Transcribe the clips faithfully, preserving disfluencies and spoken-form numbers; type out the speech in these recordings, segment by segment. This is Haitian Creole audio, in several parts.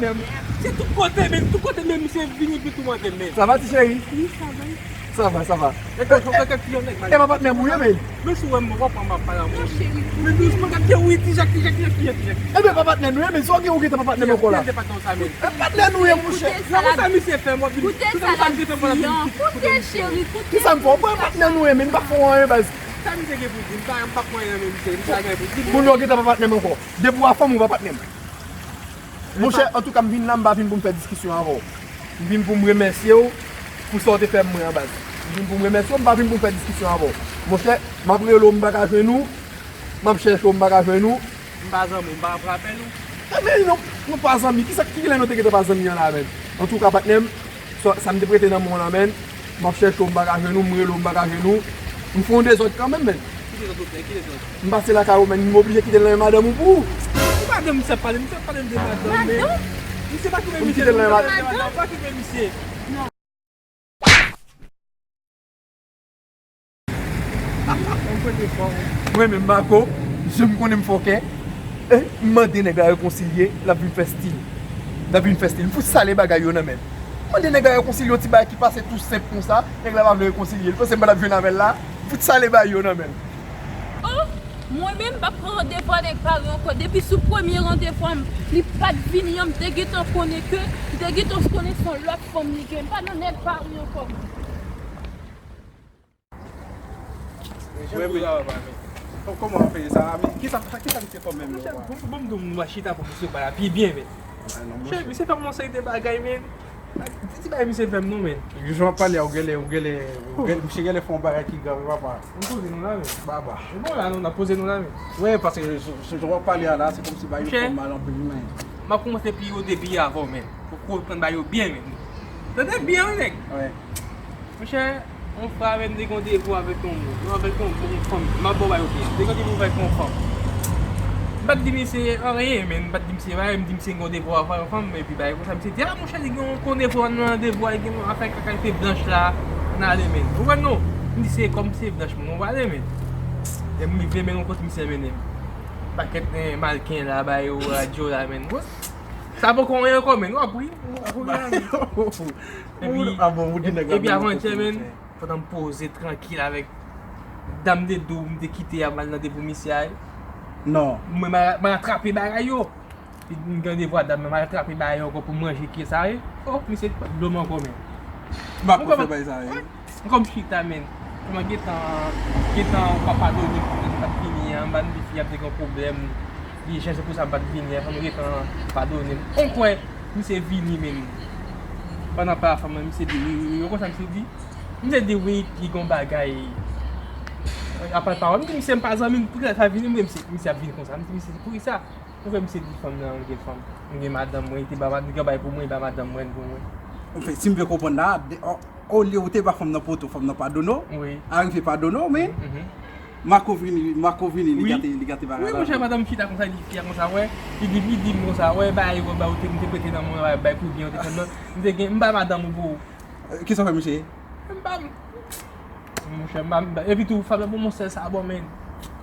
Se tout kote, men tout kote, men misye vini epi toumante m, men. Sa va, ti cheri? Wi, sa va. Sa va, sa va. E pa patnè m ou ye, men? Men si w wè m, w ap pran m ap pale avè w. Men dousman, gad, wi, Ti Jak, Ti Jak, Ti Jak, Ti Jak, Ti Jak. Ebyen, pa patnè nou ye, men si w gen ou gentan pa patnè m ankò la. Patnè nou ye, monchè. Gade sa misye fè m, w ap vin. Koute sa l ap di an. Koute, cheri, koute. Kisa m fè w? Patnè nou ye, men m pa fè w anyen, baz. Sa misye gen pou di? M pa, m pa pran anyen nan men misye. Misye pa gen pou di. Kounye a w gentan pa patnè m ankò. Depi w a fanm, ou pa patnè m. Monchè, antouka, m vin la, m pa vin pou m fè diskisyon avè w. M vin pou m remèsye w pou sa w te fè mwen an, baz. M vin pou m remèsye w, m pa vin pou m fè diskisyon avè w. Monchè, m ap rele w, m pa ka jwenn ou, m ap chèche w, m pa ka jwenn ou. M pa zanmi w, m pa pran apèl ou. Ebyen, nou, nou pa zanmi. Kisa, ki lè nou te gentan pa zanmi an la, menm? Antouka, patnè m, sa, sa m te prete nan men w la, menm. M ap chèche w, m pa ka jwenn ou, m rele w, m pa ka jwenn ou. M fè yon dezòd kanmenm, menm. Ki dezòd ou fè? Ki dezòd? M pase lakay ou, menm, m oblije kite l nan men madanm ou pou ou. Ki madanm misye ap pale? Misye ap pale de madanm, men. Madanm? Misye pa kite misye. Pou m kite l nan men madanm. Pa kite misye. Mwen menm, Marco, jan m konnen m fòkè, e, m mande nèg la rekonsilye, l ap vin fè stil. L ap vin fè stil. M fout sale bagay yo nan men l. M mande nèg la rekonsilye, yon ti bagay ki pase tou senp konsa, nèg la pa vle rekonsilye. Li panse m pa t ap jwenn avè l la, m fout sale bagay yo nan men l. Oh, mwen menm, m p ap pran randevou a nèg Pari ankò. Depi sou premye randevou a m, li pa t vini an, m te gentan konnen ke, m te gentan konnen se yon lòt fanm li gen. M pa nan nèg Pari ankò, mwen. Wi, wi. Kò-, kòman w fè sa? Kisa, kisa misye fè w menm? Monchè, bon, bon, m di w, m chita pou misye pale pi byen, men. Monchè, misye fè m yon seri de bagay, men. Ti, ti bagay misye fè m non, men. Jan w ap pale a, ou genlè, ou genlè, ou genlè, misye genlè fè yon bagay ki grav, papa. Nou poze nou la, men. Baba. Bon, la, nou, n ap poze nou la, men. Wi, paske jan w ap pale a la, se kòmsi bagay yo fè w mal anpil, men. M ap kòmanse pi wo depi avè w, men. Pou w konprann bagay yo byen, men. Tande byen, wi, nèg. Wi. Monchè, yon frè avè m te gen randevou avèk yon moun, non, avèk yon, yon fanm. M ap ba w bagay yo byen. Te gen randevou avèk yon fanm. M pa t di misye anyen, men m pa t di misye bagay, m di misye gen randevou avèk yon fanm, epi bagay konsa, misye di, a, monchè, li gen yon randevou, nan randevou a, li gen yon afè kaka, se blanch la, n ale, men. Ou wè, non? M di, se kòm se blanch, men, nou pale, men. Lè m rive, men, yon kote misye mennen m. Pakèt, eh, mannequin la, bagay yo, radyo la, men. Sa poko anyen ankò, men. W ap ri, w ap ri, men. Epi, epi avantyè, men, pandan m poze trankil avèk dam de do m te kite a, m al nan depo misye a. Non. Mwen, m al, m al atrape bagay yo. Epi m gen devwa dam nan, m al atrape bagay yo ankò pou manje ki sa ye. Oh, misye dlo m ankò, men. M pa konn fè bagay sa ye. Kòm chita, men. Kòman gentan, gentan w pa padone m, m pa t vini an, m pa t di fi a te gen pwoblèm. Li jen, se pou sa m pa t vini an, kòman gentan padone m. On kwè, misye vini, men. Pandan pa fanm nan, misye di, wi, wi, wi, konsa misye di. Misye di, wi, li gon bagay. Apre pawòl, m di, misye, m pa zanmi, pou ki sa fè vini, m di, misye, misye ap vini konsa. M di, misye, pou ki sa? Mwen fè misye di fanm nan, mwen gen fanm. Mwen gen madanm mwen, li te ba mad-, li gen bay pou mwen, li ba madanm mwen pou mwen. Anfen, si m byen konprann la, de, o, olye ou te ba fanm nan poto, fanm nan padone w, wi, arive padone w, men, mhm, Marco vini, Marco vini, li, wi, gate, li gate bagay la. Wi, monchè, madanm chita konsa, li di fi a konsa, wè, li di, li di m konsa, wè, bagay yo ba ou te, m te prete nan mwen, bay, bay kout gen, ou te konn nan, m te gen, m ba madanm ou pou ou. Eh, kisa w fè misye? M pa, monchè, m pa, m pa, epi tou, fanm nan ban mwen sèl sa bon, men.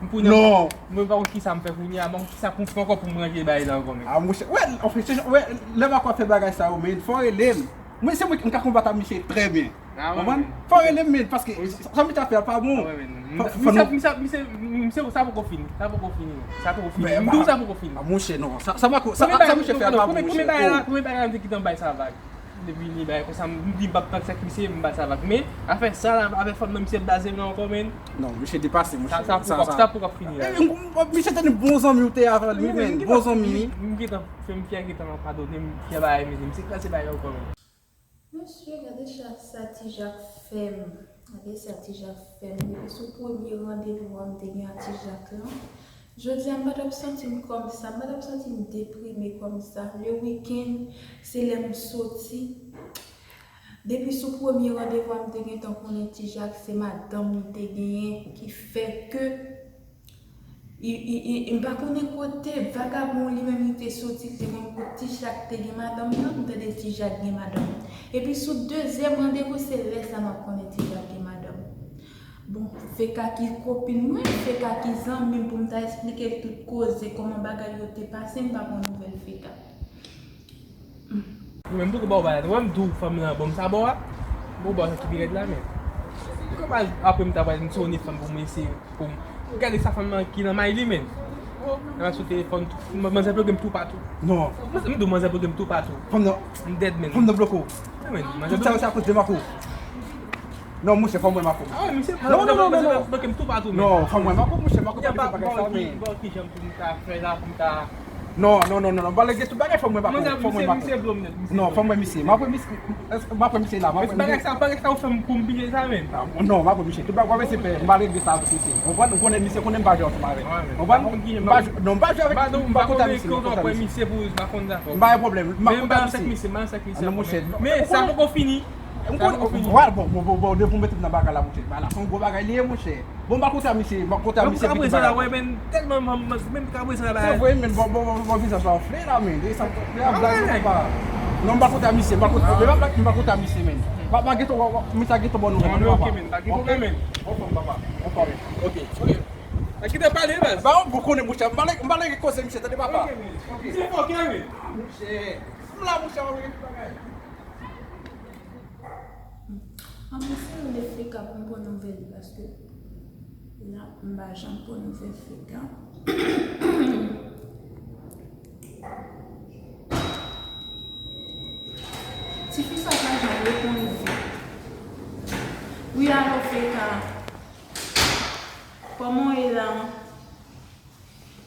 M kounye a, non, mwen pa konn kisa m fè kounye a, m pa konn kisa pou m fè ankò pou m ranje bagay la ankò, men. Ah, monchè, wè, anfen, se, wè, lè m ap fè bagay sa yo, men, fò w rele m. Mwen, se mwen ki, m ka konbat ak misye trè byen. Ah, wi, konprann? Fò w rele m, men, paske sa, sa misye ap fè a pa bon. Ah, wi, men. Fò, fò misye, nou misye, misye, misye, sa poko fini. Sa poko fini, non. Sa poko fini. Men, m di w sa poko fini. Ah, monchè, non. Sa, sa misye fè a pa bon, monchè. Konbyen bagay la, konbyen bagay la m te kite m bay sa vag? Depi li bay konsa, m di m p ap tank sèk misye, m ba l sa vag. Men, afè sa la, avè fanm nan misye blaze m nan ankò, men. Non, misye depase, monchè. Sa, sa poko, sa poko ap fini la. Eh, m, m, misye te di bon zanmi w te avè l, wi, men, bon zanmi. M gentan fè m fè gentan padone m, fè bagay, men, misye kraze bagay ankò, men. Mesye, gade sa, sa Ti Jak fè m. Gade sa Ti Jak fè m. Depi sou premye randevou a m te gen ak Ti Jak lan, jodi a, m pa t ap santi m kòm sa, m pa t ap santi m deprime kòm sa. Le wikenn, se lè m soti. Depi sou premye randevou a, m te gentan konnen Ti Jak se madanm li te genyen, ki fè ke i, i, i, m pa konnen kote vagabon li menm li te soti, li te konn kot Ti Jak te gen madanm nan, m tande Ti Jak gen madanm. Epi sou dezyèm randevou, se lè sa m ap konnen Ti Jak gen madanm. Bon, Feka ki kopin mwen, Feka ki zanmi m pou m ta esplike l tout koze, kòman bagay yo te pase, m pa pran nouvèl Feka. Mwen menm tou, ba w bagay la. Mwen m tou fanm nan bon sa ba w a. Bon, ba w sa ki pi rèd la, men. Ou ka pa apre m ta pral sone fanm pou mwen eseye pou m gade sa fanm nan ki nan may li, men. Oh, nan sou telefòn, manzè bloke m toupatou. Non. Manzè, m di w manzè bloke m toupatou. Fanm nan. M dead, men. Fanm nan bloke w. Wi, men, manzè bloke m. Tout sa yo se akoz de Marco. Non, monchè, fò m wè Marco. Ah, wi, misye, non, non, non, non, non. Bloke m toupatou, men. Non, fò m wè Marco, monchè, Marco pa fè bagay sa, men. Ki jan pou m ta fè la, pou m ta Non, non, non, non, non. Ba lè gen tout bagay, fò m wè Marco. Fò m wè Marco. Misye blo m nèt, misye. Non, fò m wè misye. M ap wè misye. M ap wè misye la. M ap wè misye. Bagay sa, bagay sa ou fè m pou m bliye sa menm. Ah, non, m ap wè misye. Tout bagay w ap wè se pè. M pa regle sa avèk misye. Ou konprann, ou konnen misye konnen m pa jwe ansanm avè l. Ou konprann? M pa jwe, non, m pa jwe avèk, m pa kontan misye, m pa kontan misye. M pa gen pwoblèm. M pa kontan misye. Ah, non, monchè. Men sa poko fini. Sa poko fini. Bon, bon, bon, bon, depi w mete m nan bagay la, monchè. Bagay la, se yon gwo bagay li ye, monchè. Bon, m pa kontan misye, m pa kontan misye. Menm kabrezan la, wè, men, tèlman, menm kabrezan la. Se vre, men, bon, bon, bon, bon, vizaj la anfle la, men. E sa, se yon blag, non, pa. Non, m pa kontan misye, m pa kontan, men, m pa, m pa kontan misye, men. M pa, m pa gentan, m pa gentan bon nouvèl, non, papa. Ok, men, pa gen pwoblèm, men. Anfòm, papa. Anfòm. Ok, ok. Sa ki te pale, baz? Ba, ou konnen, monchè, m pa lè, m pa lè koze, misye, tande, papa. Ok, men. Ok. Se fòkè, men. Monchè, m la, monchè, m ap regle tout bagay. An, mwen se rele Feka pou m pran nouvèl li, paske la, m pa janm pran nouvèl Feka. Tifi sa pa janm reponn vit. Wi, alo, Feka. Kòman w ye la?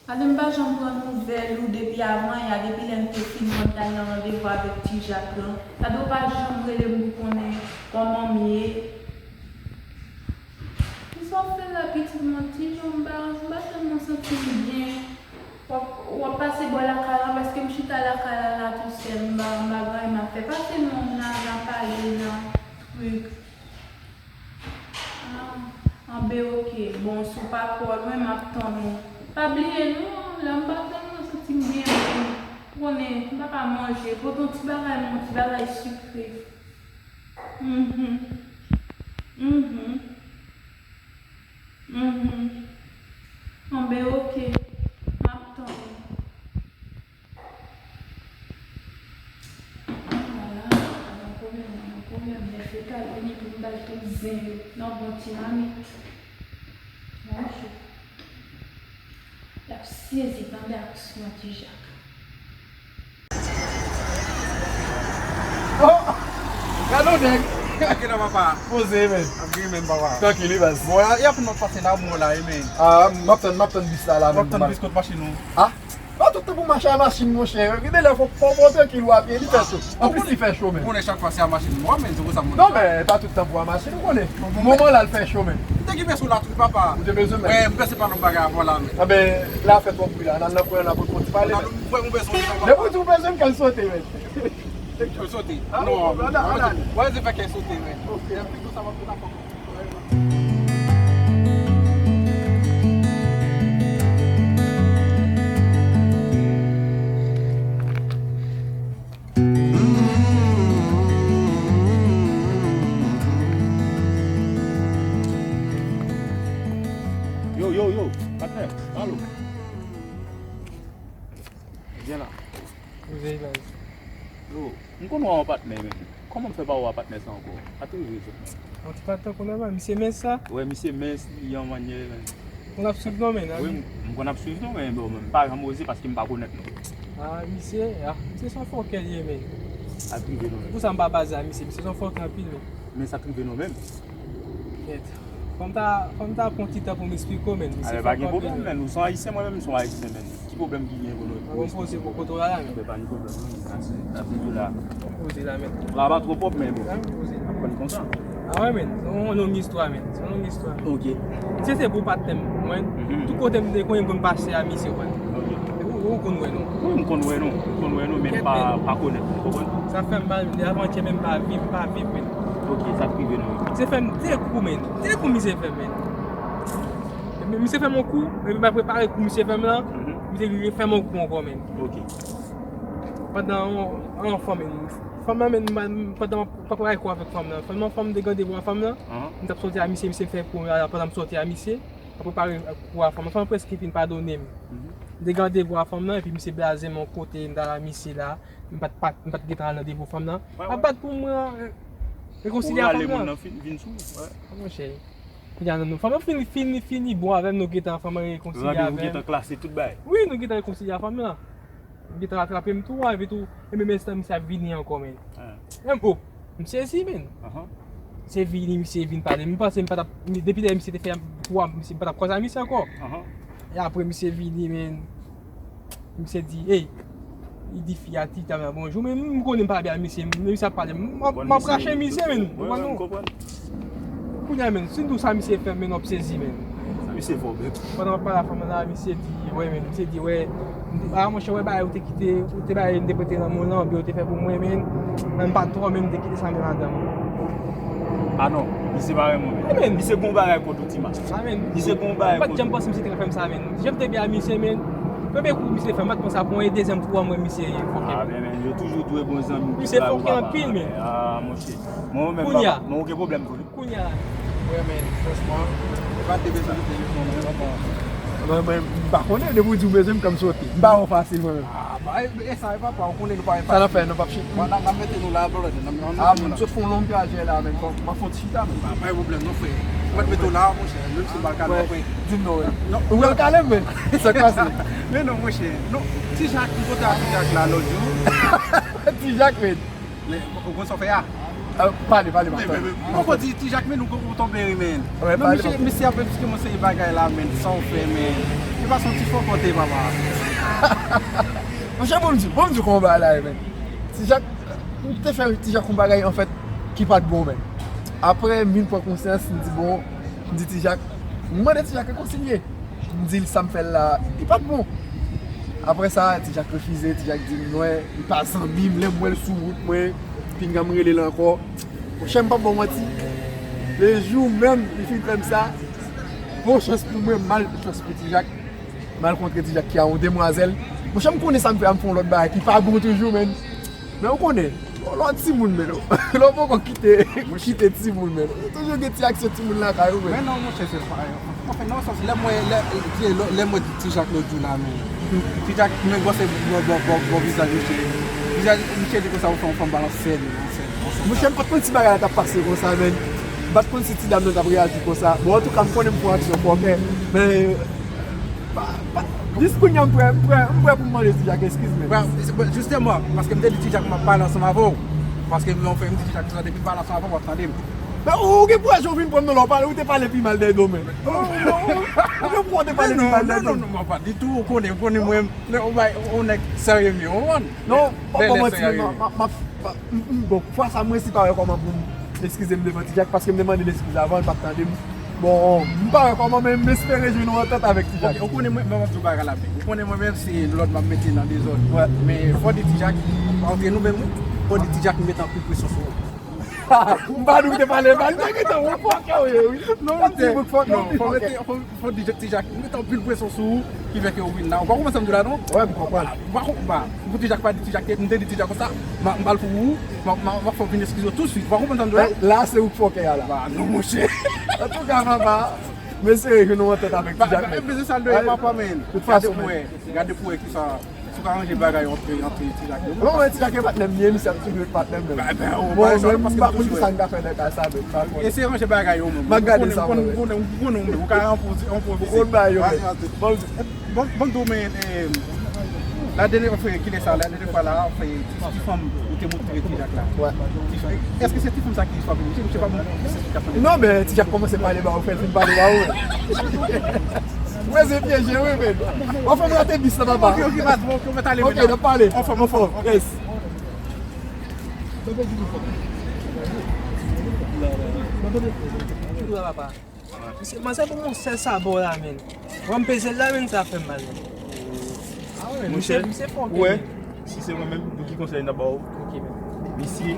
Gade, m pa janm pran nouvèl ou depi avan yè, depi lè m te fin mòd t al nan randevou avèk Ti Jak lan. Gade, w pa janm rele m pou konnen kòman m ye. Kisa w fè la, pitit mwen? Ti jan m pa, m pa tèlman santi m byen. W ap, w ap pase bò lakay la, paske m chita lakay la, la tou sèl, m pa, m pa gen anyen m ap fè. Pase non, n a, n a pale, n a trik. Ah, anben, ok. Bon, si w pa twò lwen, m ap tann ou. Pa bliye non, lè m pa tann ou, m santi m byen, men ou konnen, m pa ka manje. Pote yon ti bagay, yon ti bagay sikre. Mhm. Mhm. Mhm. Anben, ok. M ap tann ou. Ah, la, la, pa gen pwoblèm, pa gen pwoblèm. Lè Feka vini pou m ba l tout zen yo nan bon ti mamit. Bonjou. L ap sezi tande aksyon Ti Jak. Oh! Gade yon nèg. Gade papa. Poze, men. Ap gen men, papa. Trankil, wi, baz. Bon, y ap fè n ap pase nan mò la, wi, men. Ah, m ap tann, m ap tann bis la, la, men. W ap tann bis kot machin ou? Ah? Pa tout tan pou mache a machin, monchè. Gen de lè fò, fò w trankil ou a pye, li fè cho. Anplis, li fè cho, men. Ou konnen chak fwa se a machin m wè, men se konsa m. Non, men pa tout tan pou a machin, ou konnen. Moman la, l fè cho, men. M te gen bezwen w la tou, papa. Ou te bezwen, men. Wè, m panse pa lòt bagay avè w la, men. Anben, la fè twòp bri la. N al nan kwen an, n ap pran ti pale, men. Depi w di w bezwen m, kè l sote, men. Kè l sote? Non, non, non. Wè, se fè kè l sote, men. Ok. Lè m fin konsa, m ap fè dakò. Yo, yo, yo, patnè, alo. Byen la. Yo, m konn wè w a patnè, men. Kòman m fè pa wè w a patnè sa ankò? Sa t rive sot, men. An tou ka, tankou nòmal, misye mens sa? Wè, misye mens, li an manyè, men. Konn ap swiv non, men, wi, m konn ap swiv non, men bon, m pa janm oze paske m pa konèt non. Ah, misye, ah, misye se yon fòkè li ye, men. Sa t rive non, men. Pou sa m pa baze a misye, misye se yon fòkè anpil, men. Men sa t rive non, men. Kèt. Fò m ta, fò m ta pran ti tan pou m esplike w, men. Misye fòkè anpil, men. Ou se yon Ayisyen, mwen menm, m se yon Ayisyen, men. Ki pwoblèm ki gen pou nou? Mwen poze pou kote w la, la, men. Mwen pa ni pwoblèm, non. Mèsi. Mèsi tou la. Poze la, men. La pa twò pwòp, men bon. An, poze la. Ap pran konsa. Ah wè, men. Se yon long istwa, men. Se yon long istwa, men. Ok. Misye se bon patnè m, mwen. Mhm. Tout kote m te konn, m konn pase a misye, mwen. Ok. E ou, ou konn wè, non? Wi, m konn wè, non. M konn wè, non, men m pa, pa konèt, ou konprann? Sa fè m mal, men avantyè, men m pa viv, m pa viv, men. Ok, sa t rive, non? Misye fè m de kou, men. De kou misye fè m, men. Men misye fè m yon kou, epi m al prepare kou misye fè m lan, mhm, misye vin fè m yon kou ankò, men. Ok. Pandan yon, yon fanm, men, fanm nan, men, m, pandan m ap prepare kou avèk fanm nan, fanm nan, fanm te gade bò fanm nan, mhm, m t ap sòti a misye, misye fè kou a, pandan m sòti a misye, m ap prepare kou a fanm nan, fanm nan prèske fin padone m. Mhm. M te gen randevou a fanm nan, epi misye blaze m yon kote, m t al a misye la, m pa t, pa t, m pa t gentan al randevou fanm nan. Ap bat pou mwen rekonsilye a fanm nan. Rale moun nan fin, vin sou ou. Monchè, kounye a nou, fanm nan fin, fin, fini bon avè m, nou gentan, fanm nan rekonsilye avè m. Randevou gentan klase tout bagay. Wi, nou gentan rekonsilye a fanm nan. Li te atrape m tou, epi tou, e menm enstan misye ap vini ankò, men. M, o, m sezi, men. Misye vini, misye vin pale. M panse m pa t ap, depi lè misye te fè kou a, misye m pa t ap kwaze a misye ankò. E apre misye vini, men. Misye di, ey, li di fi a, ti dam nan bonjou, men m konnen m pa byen a misye, men misye ap pale, m ap, m ap rache misye, men. Ou konprann non? Kounye a, men, si m di w sa misye fè m, men, w ap sezi, men. Misye fò, men. Pandan m ap pale a fanm nan la, misye di, wè, men, misye di, wè, a, monchè, wè, bagay ou te kite, ou te bay, m te prete nan mwen lan, byen ou te fè pou mwen, men, men m pa t twò, men m te kite sa, men madanm. A non, misye pa renmen w, men. Misye gon bagay kont ou, Tima. Misye gon bagay kont ou. M pa t janm panse misye te ka fè m sa, men. Jan m te byen a misye, men, premye kou misye fè m, m pa t panse a pran, e dezyèm kou a, mwen, misye fòkè. A, men, men, yo toujou dwe bon zanmi. Misye fòkè anpil, men. A, monchè. Mwen menm, mwen gen pwoblèm tou. Kounye a la. Wè, men, franchman, e pa te bezwen kite telefòn mwen, papa. Mwen, mwen, m pa konnen, depi w di w bezwen m, kan m sote. M pa wè w fasil, mwen menm. A, ba, e, e sa, e papa, ou konnen nou pa gen fasil. Sa n ap fè, nou p ap chita? Bon, n ap, n ap mete nou la, brother. N ap, n ap mete nou la. A, m sot fè yon long trajè la, men, fò, m ap fè yon ti chita, men. Pa, pa gen pwoblèm, non, frè. Mwen mete w la, monchè. Menm si m pa kale, frè. Di m non, wi. Ou pral kale, men. Sa k pase? Men non, monchè. Non, Ti Jak, m kontre a Ti Jak la lòt jou. Ti Jak, men. Men, ou konn sa w fè a? Pale, pale, pale. Mwen di, Ti Jak, men nou tonbe ri, men. Men misye, misye ap eksplike mwen seri bagay la, men, sa w fè, men. Se pa son ti fò kote, papa. Monchè, bon m di, bon m di kòman bagay la ye, men. Ti Jak, m te fè Ti Jak yon bagay, anfèt, ki pa t bon, men. Apre, m vin pran konsyans, m di, bon, m di Ti Jak, m mande Ti Jak rekonsilye. M di l sa m fè l la, li pa t bon. Apre sa, Ti Jak refize, Ti Jak di m, wè, li pa zanmi m, lè m wè l sou wout mwen, pinga m rele l ankò. Monchè, m p ap ba w manti. Le jou menm, li fin fè m sa, bon chans pou mwen, mal chans pou Ti Jak. M al kontre Ti Jak ki a yon demwazèl. Monchè, m konnen sa m fè a, m fè yon lòt bagay ki pa bon toujou, men. Men ou konnen, lè w timoun, men, lè w poko kite, kite timoun, men, toujou gen ti aksyon timoun lakay ou, men. Men non, monchè, se pa, anfen, nan sans, lè mwen, lè, lè, lè mwen di Ti Jak lòt jou la, men, Ti Jak, men gwosè bò, bò, bò, bò vizaj misye. Vizaj misye di konsa, ou fè yon fanm balanse, men, monchè, m pa t konn si bagay la t ap pase konsa, men. M pa t konn si ti dam nan t ap reyaji konsa. Bon, antouka, m konnen m fè yon aksyon fòkè, men, Pa, pa, jis kounye a m prè, m prè, m prè pou m mande Ti Jak eskiz, men. Bon, se, bon, jisteman, paske m te di Ti Jak m ap pale ansanm avè w. Paske m, anfen, m di Ti Jak sa, depi m pale ansanm avè w, w ap tande m. Men ou, ou gen prèv ou vin pran m nan lè w pale, ou te pale pi mal dèyè do mwen. Ou, ou, ou gen prèv ou te pale pi mal dèyè do mwen. Non, non, non, non, pa ditou, ou konnen, ou konnen mwen, lè ou bay, ou nèg serye m ye, ou konprann? Non, pa, pa manti, men, m, m, m, bon, fwa sa, mwen si pa wè kòman pou m eskize m devan Ti Jak, paske m te mande l eskiz avan, l pa t tande m. Bon, m pa wè kòman, men m espere jwenn yon antant avèk Ti Jak. Ok, ou konnen mwen, mwen, m ap di w bagay la, men. Ou konnen mwen menm, se lòd m ap mete nan dezòd. Wè. Men fò di Ti Jak, antre nou menm, wi. Fò di Ti Jak, m mete anpil presyon sou ou. M pa di w te pale mal, te gentan, ou fòkè w ye, wi. Non, non, fò mete, fò, fò di Ti Jak, m mete anpil presyon sou ou, ki fè ke ou vin la. Ou pa konprann sa m di w la, non? Wè, m konprann. Ou pa konprann, ba, pou Ti Jak pa di Ti Jak, m te di Ti Jak konsa, m a, m pral pou ou, m a, m a, m ap fè w vin eskize w tousuit. Ou pa konprann sa m di w la? Ba, la, se ou k fòkè a la. Ba, non, monchè. Antouka, papa, m espere ke nou antant avèk Ti Jak, men. Ba, ba, bezwen sa l de papa, men. Tout fason, men. Gade pou wè, gade pou wè kisa, si w ka ranje bagay yo antre, antre Ti Jak yo. Non, men Ti Jak e patnè m ye, misye ap toujou ret patnè m, men. Ba, ben, ou pa rezon, paske m toujou wè. Bon, mwen, m pa konn kisa m ka fè nèg la sa, men. Eseye ranje bagay yo, men. M ap gade sa, men. Ou konnen, ou konnen, ou konnen, ou konnen, ou ka enpoze, enpoze. Ou konn bagay yo, men. Bon, m di w, men, eh, la dènyè fwa, kilè sa, la dènyè fwa la, fè ti, ti fanm ou te montre Ti Jak la. Wè. Ti fanm, èske se ti fanm sa ki frape misye? Misye pa bon, misye ki ap tande. Non, men Ti Jak kòmanse pale ba ou, fè l fin pale ba ou. Wè, se pyeje, wi, men. Anfen, m rate bis la, papa. Ok, ok, pas bon, ok, m ale. Ok, n ap pale. Anfen, anfen, yes. Papa. Misye, manzè pou mwen sèl sa bò la, men. Wè m peze l la, men sa fè m mal, men. Ah, wè, misye, misye fòkè, men. Si se mwen menm, pou ki konsèy m t ap ba w? Ok, men. Misye,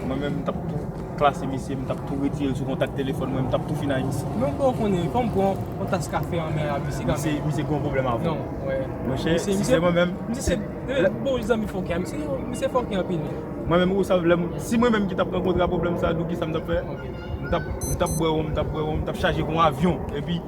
mwen menm, m t ap tou klase misye, m t ap tou retire l sou kontak telefòn mwen, m t ap tou fini ak misye. Men ou konnen, fò m pran yon tas kafe an men a misye kanmenm. Misye, misye gen yon pwoblèm avè w. Non, wè. Monchè, si se mwen menm, misye se, bon, zanmi fòkè, misye, misye fòkè anpil, men. Mwen menm, ou sav, lè m, si mwen menm ki t ap rankontre a pwoblèm sa, nou ki sa m t ap fè? Ok. M t ap, m t ap bwè wonm, m t ap bwè wonm, m t ap chaje kon avyon. Epi,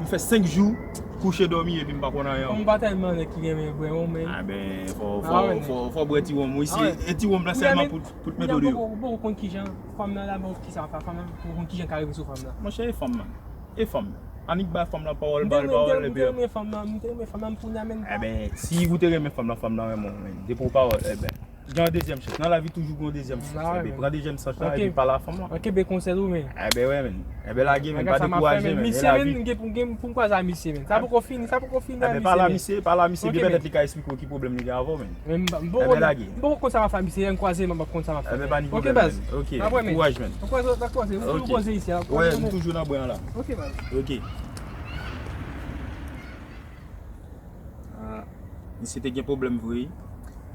M fè senk jou kouche dòmi epi m pa konn anyen. Bon, m pa tèlman nèg ki renmen bwè wonm, men. A ben, fò, fò, fò, fò bwè ti wonm, wi. Si e ti wonm la sèlman pou, pou t mete w deyò. Mwen poko, poko konn kijan fanm nan la, bon, kisa w fè fanm nan, poko konn kijan ka rive sou fanm nan. Monchè, e fanm nan. E fanm nan. Annik bay fanm nan pawòl, pawòl, pawòl, epi. M te renmen fanm nan, m te renmen fanm nan, m kounye a menm. Eben, si ou te renmen fanm nan, fanm nan renmen w, men. Depi w pawòl, eben. Gen yon dezyèm chans. Nan lavi toujou gen yon dezyèm chans. Eben, pran dezyèm chans lan epi pale a fanm lan. Mwen kenbe konsèy ou, men. Eben, wi, men. Eben, lage, men. Pa dekouraje, men. Misye, men, gen pou, gen pou m kwaze a misye, men. Sa poko fini, sa poko fini a misye, men. Pale a misye, pale a misye, byen petèt li ka eksplike w ki pwoblèm li gen avè w, men. Men m poko konn sa m ap fè misye, lè m kwaze, m ap konn sa m ap fè. Eben, pa gen pwoblèm, men. Ok, baz. Kouraj, men. N ap kwaze, n ap kwaze. M toujou poze isi a. Wi, m toujou nan bwen an la. Ok, baz. Ok. Ah, misye te gen pwoblèm vre, wi.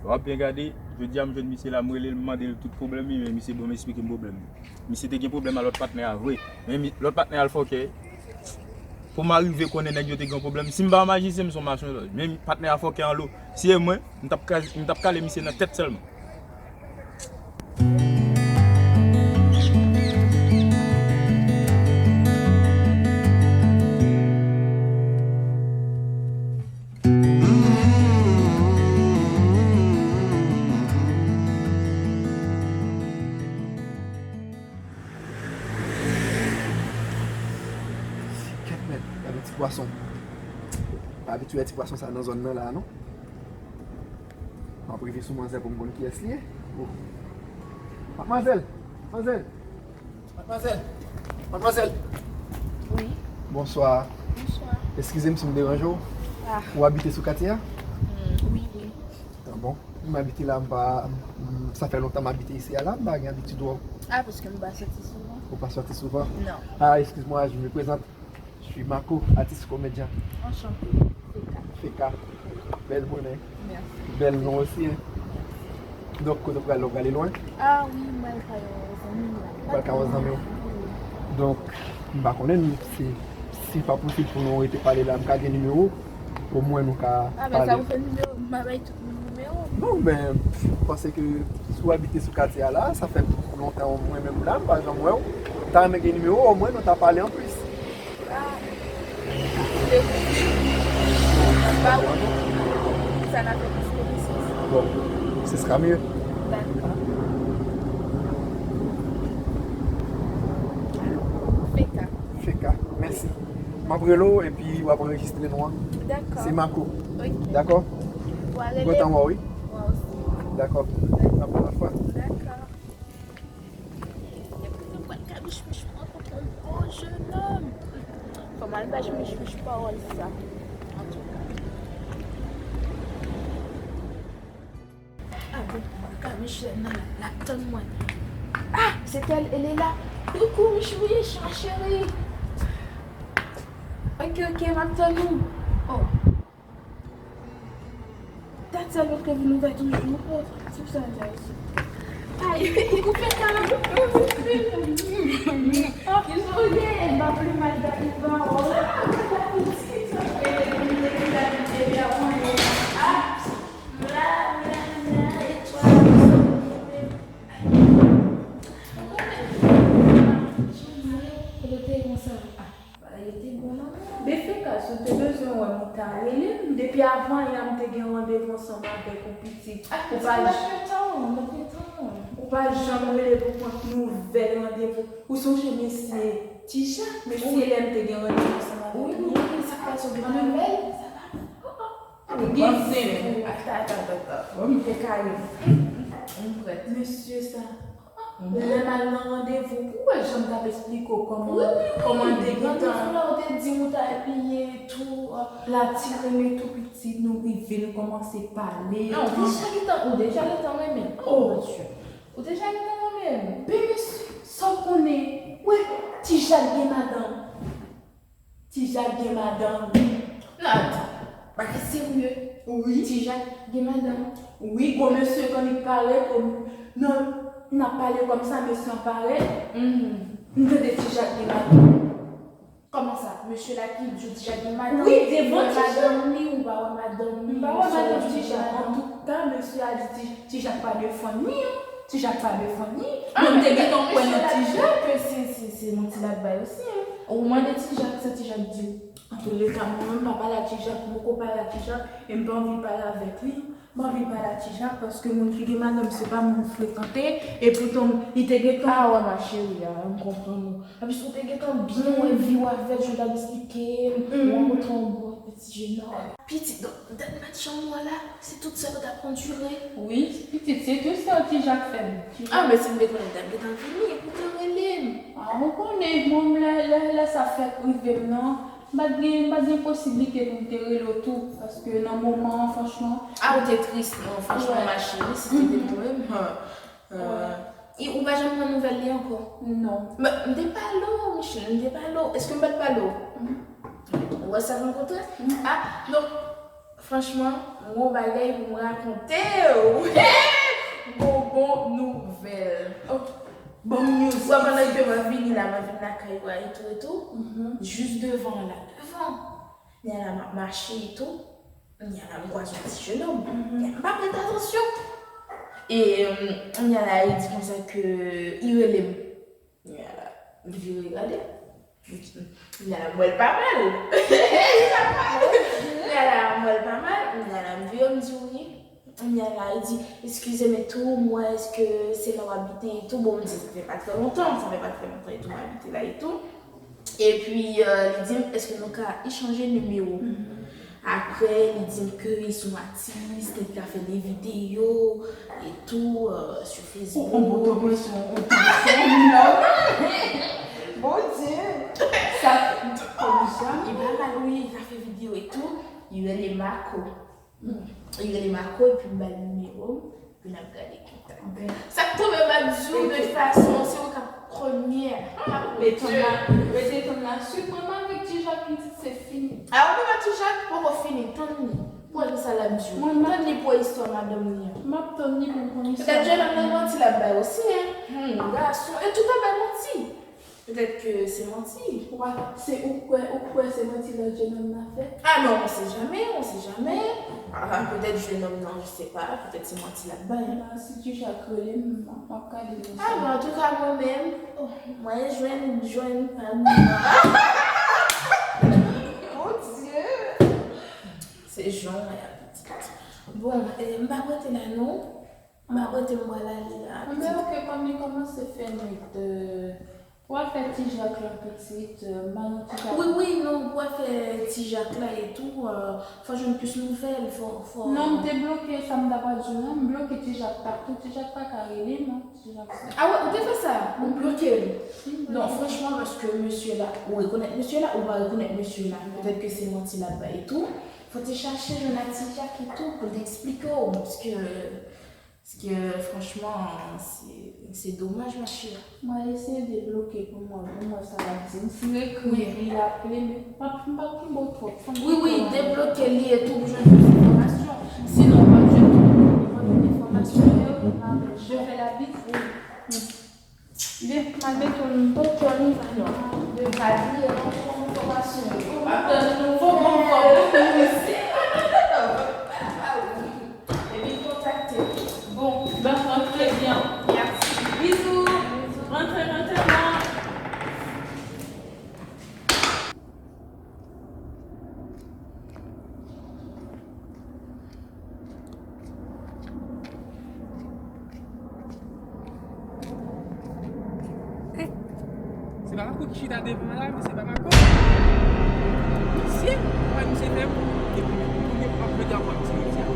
W ap byen gade, jodi a m jwenn misye la, m rele l, m mande l tout pwoblèm li, men misye ban m eksplike m pwoblèm li. Misye te gen pwoblèm a lòt patnè a vre. Men mi, lòt patnè a l fòkè. Pou m arive konnen nèg yo te gen pwoblèm, si m pa majisyen, m se yon masonlòj. Men patnè a fòkè anlo. Si e mwen, m t ap ka, m t ap kale misye nan tèt sèlman. Kèt mèt, gade ti pwason. Pa abitye wè ti pwason sa nan zòn nan la, non. M ap rive sou manzè pou m konn kiyès li ye. Oh. Madmwazèl! Madmwazèl! Madmwazèl! Madmwazèl! Wi. Bonswa. Bonswa. Eskize m si m deranje w. Ah. Ou abite sou katye a? Mm, wi, wi. Ah bon? M abite la, m pa, m, sa fè lontan m abite isi a la, m pa gen abitid wè w. Ah, paske m pa soti souvan. Ou pa soti souvan? Non. Ah, excuse-moi, je me présente. Je suis Marco, artiste comédien. Enchanté. Feka. Feka. Bèl bonè. Mèsi. Bèl non osi, hein. Mèsi. Donk, kote w prale, w prale lwen? Ah wi, m pral kay yon zanmi m la. Ou pral kay yon zanmi w? Wi. Donk, m pa konnen si, si pa posib pou nou rete pale la, m ka gen nimewo w? Omwen nou ka pale. Ah, men sa ou fè nimewo m, m a bay tout moun nimewo m. Non, men, m panse ke si w abite sou katye a la, sa fè lontan mwen menm la, m pa janm wè w. M ta renmen gen nimewo w, omwen nou ta pale anplis. Ah, se kouti. Ba ou. Sa n a fè plis konesans. Bon, ce sera mieux. Dakò. Feka. Feka, mèsi. M ap rele w epi w ap anrejistre non an. Dakò. Se Marco. Ok. Dakò? Ou a rele. M kontan wè w, wi. Mwen osi. Dakò. N ap wè lòt fwa. Dakò. Epi nou pral ka mich mich mwen kont yon bon jennonm. Fò m al bay mich mich pawòl sa. Antouka. Ah, bon, m pral ka mich jennonm nan la, l ap tann mwen. Ah, se tèl, elle est là. Coucou, mich mich, ma chérie. Ok, ok, m ap tann ou. Oh. Dat sa lòt ke vin ouvè toujou. Oh, se pou sa l di a osi. Ay, koupe ka. Ki jan w ye? M pa vle mal gade pa w. Ah, gade pitit. E, m te gen gade depi avan yè. Ah, m la, m la, m la, etwal. Ou konnen. Kote w te ye konsa? Ah. Bagay yo te bon nan men. Befeka, si w te bezwen wè m, ou ta rele m. Depi avan yè a, m te gen randevou ansanm avèk ou pitit. Ah, ou pa j-, ou pa janm rele pou pran nouvèl randevou. Ou sonje mesye Tijak, mesye lè m te gen randevou ansanm avèk li? Wi, wi, wi, sa k pase, ou gen nouvèl? Ou gen zen. Ata, ata, ata, ata. Bon, m te kare. M prèt. Mesye sa. Lè m al nan randevou, ou wè jan m t ap esplike w kòman, kòman m te gentan. Wi, wi, wi, randevou la, ou te di m ou t al piye tou. L ap tire men tou pitit, nou rive, nou kòmanse pale. Non, ou deja gentan, ou deja gentan renmen l. Oh, mon Dieu. Ou deja gentan renmen l. Ben, mesye, sa w konnen, wè, Tijak gen madanm. Tijak gen madanm. Non, ata. Bagay serye. Wi. Tijak gen madanm. Wi, gwo mesye k annik parèt, o, nan, n ap pale kòmsa, mesye an parèt. Mhm. M tande Tijak gen madanm. Kòman sa? Mesye la ki di w Tijak gen madanm? Wi, devan Tijak. Ou wè madanm li, ou pa wè madanm li? M pa wè madanm Tijak. Antouka, mesye a di Ti-, Tijak pa defann li, an. Tijak pa defann li. Ah, men m te gentan kwè nan Tijak. Se, se, se manti l ap bay osi, hein. Ou mande Ti Jak, sa Ti Jak di w? Antouleka, mwen menm, m pa pale a Ti Jak, m poko pale a Ti Jak, e m pa anvi pale avèk li. M pa anvi pale a Ti Jak, paske moun ki gen madanm, se pa moun frekante, e poutan, li te gentan. Ah, wè, ma chérie, ah, m konprann ou. Anplis, ou te gentan byen wè vi w avè l, jan w t ap eksplike m, ou rankontre yon bon ti jenòm. Pitit, donk, dat match an mwa la, se tout sa w t ap andire? Wi, pitit, se tout sa Ti Jak fè m. Ti Jak. Ah, men si m te konnen, m t ap gentan vini, epi w te rele m. Ah, ou konnen, mwen, lè, lè, lè sa fèk rive m nan, m pa t gen, m pa t gen posiblite pou m te rele w tou, paske nan moman an, franchman. Ah, ou te tris, non, franchman, ma chérie, si se te mwen menm, euh, e ou pa janm pran nouvèl li ankò? Non. Men, m te pale w, Micheline, m te pale w. Èske m pa t pale w? Ou wè sa rankontre? Ah, donk, franchman, m gon bagay pou m rakonte w. M gon bon nouvèl. Ok. Bon news. Ou wè, pandan ke m ap vini la, m ap vin lakay ou a etou, etou. Jis devan la, devan. Kounye a la, m ap mache etou. Kounye a la, m kwaze yon ti jenòm. Kounye a, m pa prete atansyon. E, euh, kounye a la, li di konsa ke li rele m. Kounye a la, m vire gade. Kounye a la, m wè l pa mal. Kounye a la, m wè l pa mal. Kounye a la, m vire, m di wi. Kounye a la, li di, eskize m etou, m wè èske se la w abite etou. Bon, m di, sa fè pa trè lontan, sa fè pa trè lontan etou m abite la etou. Epi, euh, li di m, èske nou ka echanje nimewo? Apre, li di m ke li se yon atis, li ka fè de videyo e tou, euh, sou Facebook. Ou konn botopresyon, ou konn botopresyon. Bondye! Sa, konn sa? Li pa mal, wi, li ka fè videyo e tou. Li rele Marco. Li rele Marco epi m ba l nimewo m, epi n ap gade ki tan. Sa k tonbe m ap di w de tout fason, se ou k ap premyè. Mete tann la, mete tann la. Swiv mwen avèk Ti Jak, pitit, se fini. A, ou pa Ti Jak poko fini, tann li. Pou wè sa l ap di w. Tann li pou wè istwa madanm li an. M ap tann li pou m konn istwa. Petèt jenòm nan manti l ap bay osi, hein. Hmm, gason, e tout ap bay manti. Petèt ke se manti. Ou pa, se, ou kwè, ou kwè se manti lòt jenòm nan fè? Ah non, on sait jamais, on sait jamais. Ah, petèt jenòm nan, je sais pas, petèt se manti l ap bay. Bon, si Ti Jak rele m, m ap gade mesaj. Ah, bon, antouka, mwen menm, oh, mwen jwenn, jwenn pa m nan. Mon Dieu! Se jan w wè a, pitit. Bon, eh, m pa prete la, non. Mwen te m pral ale la. Men ok, kòm li kòmanse fè nwit, euh, pou afè Ti Jak la pitit, euh, m pa nan Ti Jak. Wi, wi, non, pou afè Ti Jak la e tou, euh, fò jwenn plis nouvèl, fò, fò. Non, m te bloke, sa m ta pral di w la, m bloke Ti Jak patou, Ti Jak pa ka rele m, non, Ti Jak se. Ah wè, ou te fè sa? Ou bloke l? Non, franchman, paske mesye la, ou rekonèt mesye la, ou pa rekonèt mesye la. Petèt ke se manti l ap bay e tou. Fò te chache jwenn a Ti Jak e tou, pou l te eksplike w, paske Paske, franchman, se, se domaj, ma chérie. Mwen eseye debloke pou mwen, pou mwen sa l ap di m. Si l ekri, epi l aple, men m p ap, m p ap kenbe w twòp. Fò m... Wi, wi, debloke li e tou pou jwenn plis enfòmasyon. Sinon, w p ap jwenn tout enfòmasyon yo. Je fais la bise. Byen, m al mete w nan tòtò nou alò. De pa bliye non, pou enfòmasyon yo. W ap tann nouvo bon kòb pou nou isi. Epi kontakte. Bon, ben, rantre byen. Mèsi. Bizou. Rantre, rantre non. Se pa Marco ki chita devan la, men se pa Marco. Mesye, pa misye fè m. Epi, kounye m ap mete anpòt ti mesye a.